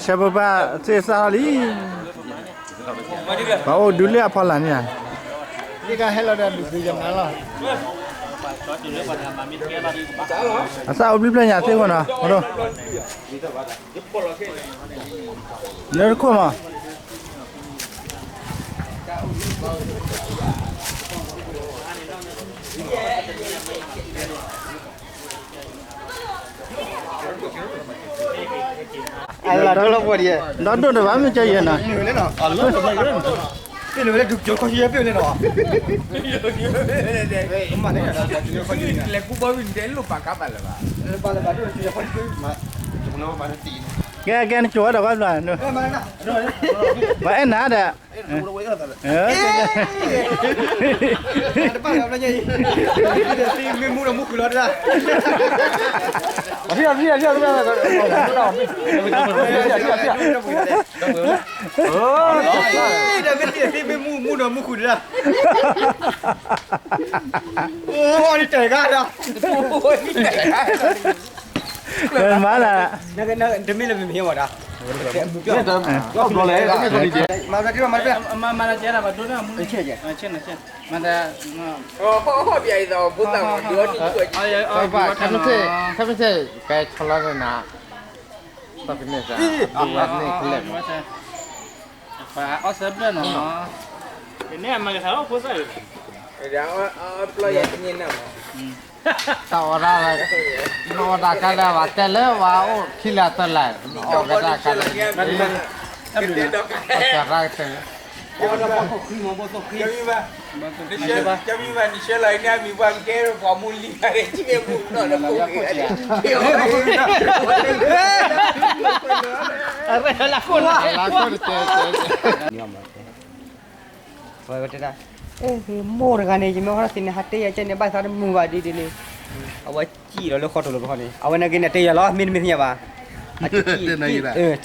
ဆၢဖိဘၣ်သ့ၣ်စးထီၣ်လံ, ပှၤအိၣ်ဒုးလၢအဖီလာ်န့ၣ်ဧါ, အသၣ်အိၣ်ဘျုးဖျၢၣ်ညါသ့ၣ်ဃိနီၤ, လၢတခိၣ်မး ဒီဒိၣ်တဘၣ်မ့ၢ်ကဲယဲနီၤ, ကဲကဲနကၠိၤဝဲဒီးကွၢ်ဘျီ, ပှၤအဲၣ်နၤဒီး မ့ၢ်မူဒီးမူဃုာ်လီၤတၢ်, မ့ၢ်မူဒီးမူဃုာ်တၢ်, အိၣ်နတဲာ်ဂၤဒီး, မၤလၢ တမ့ၢ်လၢမ့ၢ်မ့ၢ်ဝဲဒၣ်, မၤတၢ်မၤတၢ်, မၤတၢ်မၤတၢ်, မၤတၢ်, ခဲမ့ၢ်ထဲ ခဲမ့ၢ်ထဲ ကဲဆီလီၤနၤ, တၢ်ကန့ၢ်သး, ဒ်ဝဲန့ၣ်ကလဲာ်မး, အီၣ်ဆၢဘျၢၣ်နီၤ, န့ၣ်အမၤကသးလီၤဖိသၣ်, တၢ်အီၣ်ဒၣ်, နအီၣ်ဒၣ်ကါလၢဝဲတဲလၢဝဲအိၣ်ခံလၢတလၢ, အီၣ်ကဒၣ်ကါလၢ, အီၣ်ကရၢကတၢၢ် ကမံဘၣ်, ကမံဘၣ်, နဆှၢလီၤအံၤန့ၣ် အမံၤပှၢ်ကဲပှၤမူလံၤဂၤန့ၣ် ထံၣ်မ့ၢ်မူနီၢ်တဖိဂ့ၤ, လၢခိၣ်လၢ, ဝဲတဲဒၣ်, မိၢ်တဂၤန့ၣ် ယမ့ၢ်ဟီထီၣ်သ့န့ၣ် ဟးတဲယၤကဲန့ၣ် ဘၣ်သးတမုာ်ဘၣ်ဒ်ဒ်န့ၣ်, အဝဲစံၣ်လီၤလၢဃီထိးလီၤဘျီန့ၣ် အဝဲနာ်က့န့ၣ် တဲယၤလီၤ မ့တမ့ၢ်သ့ၣ်ညါဘၣ်, စံၣ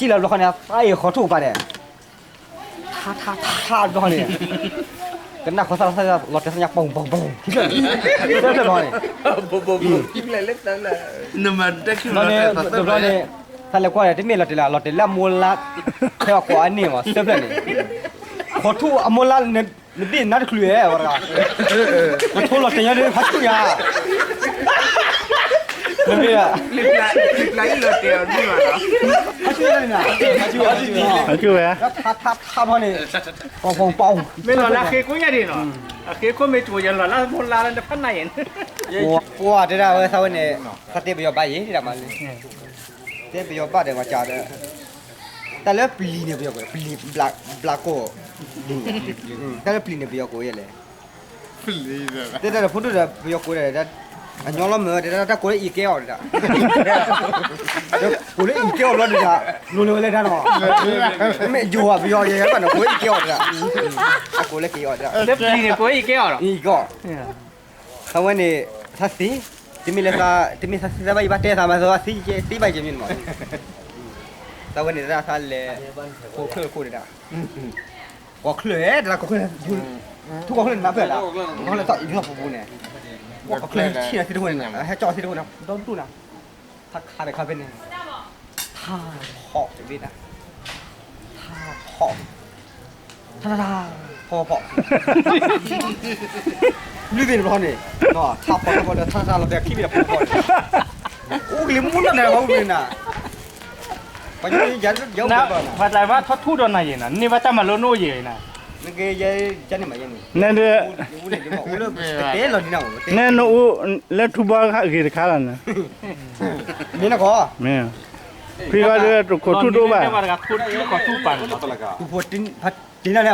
်လီၤဘျီဃီန့ၣ် သးအံၤဃီထိၣ်ကပၤဒဲး ထါထါထါဘျီန့ၣ်, ကနၣ်ဃီသၣ်လီၤတဲာ်သ့ၣ်ညါ ပိၢ်ပိၢ်ပိၢ်, ထံၣ်ဖျၢၣ်န့ၣ်, ဘျီန့ၣ်, တဘျီန့ၣ်, သးလဲၤကွၢ်ဒီး တမ့ၢ်လီၤတဲာ်လၢ လီၤတဲာ်လၢအမိၢ်လါ, ဖဲအကိးအန့ၢ်မး သၢဖျၢၣ်န့ၣ်, ဃီထိၣ်အမိၢ်လါ နဘ့ၣ်နါတချုးဧဲ, ဝဲတဂၤ, ကထိလီၤတဲာ်ညါဒ်ဖးဆူၣ်ညါ, နဘ့ၣ်, ဖးဆူၣ်ဝဲ, ထါထါထါဘျီန့ၣ်, ပိၢ်ပိၢ်ပိၢ်, မ့ၢ်လီၤလၢဃ့ကိညါဒ်နီၤ, အဃ့ခိၣ်မ့ၢ်တအိၣ်ယလီၤလၢမိၢ်လါလၢတဖၣ်နၤယဲၢ်န့ၣ်, ပှၤတဲဒၣ်ဝဲသးဝဲန့ၣ်, သးတဲပယီၤဘၣ်ယဲၢ်ဒၣ်မးလၢ, တဲပယီၤဘၣ်ဒီးပှၤကးဒီး, တၢ်လၢပျံၤန့ၣ်ပယီၤကိး, ပျံၤ, ဘျးကိး, တၢ်လၢပျံၤန့ၣ်ပယီၤကိးယဲၢ်လဲၣ်, တဲတၢ်ဒီးဖိဒိၣ်ဒီးပယီၤကိးဒီး, အညီလီၤမၢ်တဲဒၣ် တၢ်ကိးလၢအံၤကဲအီၤဒၣ်, ကိးလၢအံၤကဲအီၤဘျီဒၣ်, လိၤလိၤဝဲလၢတၢ်နီၤ, မ့ၢ်ယိၤဘၣ်ပယီၤယဲၢ်ဘၣ်နီၤ ကိးလၢအံၤကဲအီၤဒၣ်, အကိးလၢက့ၤအီၤဒၣ်, လၢပျံၤန့ၣ်ကိးလᢢအံၤကဲအီၤလီၤ, အံၤကဲအီၤ သးဝဲန့ၣ်, သးသ့, တမ့ၢ်လၢ, တမ့ၢ်သးသ့သးဘၣ်ယဘၣ်တဲသးမး သးသ့ယဲၢ်သ့ဘၣ်ယဲၢ်မ့ၢ်မး, သးဝဲန့ၣ်တၢ်သးလဲၤ, ခိၣ်ချၢၣ်ခိၣ်ဒၣ်, ကီၢ်ချၢၣ်ဒၣ်ကီၢ်ချၢၣ်, ထူကီၢ်ချၢၣ်န့ၣ်နၢ်ပၢၢ်ဒၣ်, ကီၢ်ချၢၣ်သီၣ်အံၤထီၣ်ပူၤပူၤန့ၣ်, ကီၢ်ချၢၣ်ဆံၣ်လီၤသ့ၣ်တခိၣ်န့ၣ်, ဟဲကၠီၣ်သ့ၣ်တခိၣ်န့ၣ် ဒီဒူၣ်နၤ, ထါခါတခါဖဲန့ၣ်, ထါဖီၣ်တဘ့ၣ်ဒၣ်, ထါဖီၣ် ထါထါထါ, ဖီဖီၣ်, လုၢ်သ့ၣ်တဘျီန့ၣ်, ထါထါထါလီၤတဲာ်ခံဘ့ၣ်ဒီးဖီဖီၣ်န့ၣ်, အိၣ်ကလံၤမူနီၢ်န့ၣ် ဟီၣ်ဝဲန့ၣ်, ပှၤတၢ်ဘၣ်ထီၣ်ထူၣ်ဒီးနၤယဲၢ်နၤ န့ၢ်ဘၣ်တၢ်မၤလိနိၣ်ယဲၢ်နၤ, နကဲယဲၢ်န့ၣ်မးယဲၢ်န့ၣ်, နဒၢ, တဲလီၤဒ်နၤ, နနအိၣ်လၢထူဘီဂ့ၤတခါလီၤနၤ, မ့ၢ်နကီ, မ့ၢ်, ဖံဘၣ်ဒၢတခိးထူၣ်ဒိၣ်ဘၣ်, တခိးထူၣ်ပာ်န့ၣ်, တ့နၤန့ၣ်,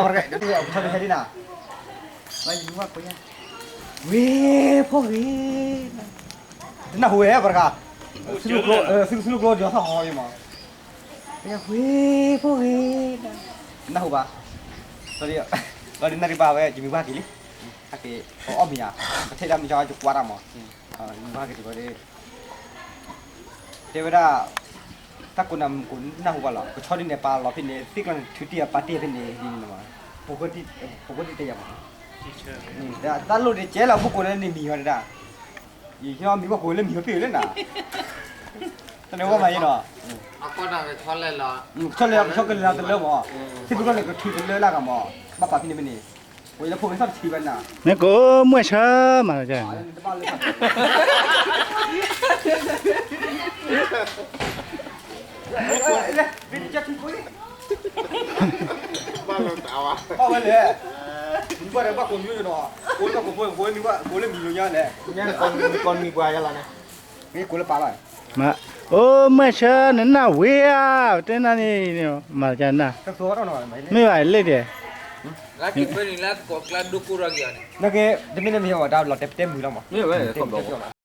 ဝ့ၢ်ဖိဂ့ၤ, တနၢ်ဟူဝဲပှၤတဂၤ, သုကျိ, သုကျိဒီးသီၣ်ဟီယမး, ဝ့ၢ်ဖိဂ့ၤ, တနၢ်ဟူဘၣ်, လီၤဒ်နၢ်ဒံးဘၣ်ဝဲ ယမံၤဘၣ်က့ၤလံ, အီၣ်မ့ၤဧါ, ပထဲဒၣ်မ့ၢ်ကၠီယကွၢ်တၢ်မး, မံၤဘၣ်က့ၤတဘျီဒီး တဲဝဲဒၣ်, တၢ်ကိးနၤမူကိးနၢ်ဟူဘၣ်လီၤ, ကဆီဒ်န့ၣ် ပာ်လီၤဖဲန့ၣ် သ့ၣ်ကျီန့ၣ် ထုးတံၢ်အပာ်တ့ၢ်ဖဲန့ၣ်ဒ်န့ၣ်လီၤ, ပကတိတဲယၤမး, တၢ်လိၣ်ဒံးကဲလီၤ ပူၤကိးန့ၣ်န့ၣ်မံၤဝဲဒၣ်, မ့ၢ် ယဟဲမံၤဘၣ်ကိးလၢမံၤဝဲဖ့ၣ်လၢနၤ, တၢ်န့ၣ်ဝဲမးယဲဒီး, ကဆီၣ်လၢကဆီၣ်ကလဲၤလီၤတလၢမး, ထံၣ်ဘုကီၢ်န့ၣ် ကထုးတလၢလၢ်ဂၤမး, ဘၣ်ပာ်ဖဲန့ၣ်ဖဲန့ၣ်, ဝဲလၢဖိမ့ၢ်ထီၣ်တထံဘၣ်နၤ, မ့ၢ်ကိးမုၢ်ဆၢမးလီၤ, ဘၣ်ဝဲလဲၣ်, ဘၣ်ကိးမံၤနီၤ, ကိးလၢဘၣ်ကိးမံၤယိာ်ညါလဲၣ်, ကိးလၢမံၤပှၤယါလီၤန့ၣ်, မ့ၢ်ကိးလၢပာ်လီၤ, အိၣ်မုၢ်ဆၢနနၢ်ဝ့ဧါ, တဲနၤန့ၣ်, မၤကနၣ်, မ့ၢ်ဘၣ်လၢဒဲး, နာ်က့ တမ့ၢ်န့ၣ်မ့ၢ်ဝဲဒၣ်လီၤတဲတဲမုာ်လီၤမး, မ့ၢ်ဝဲ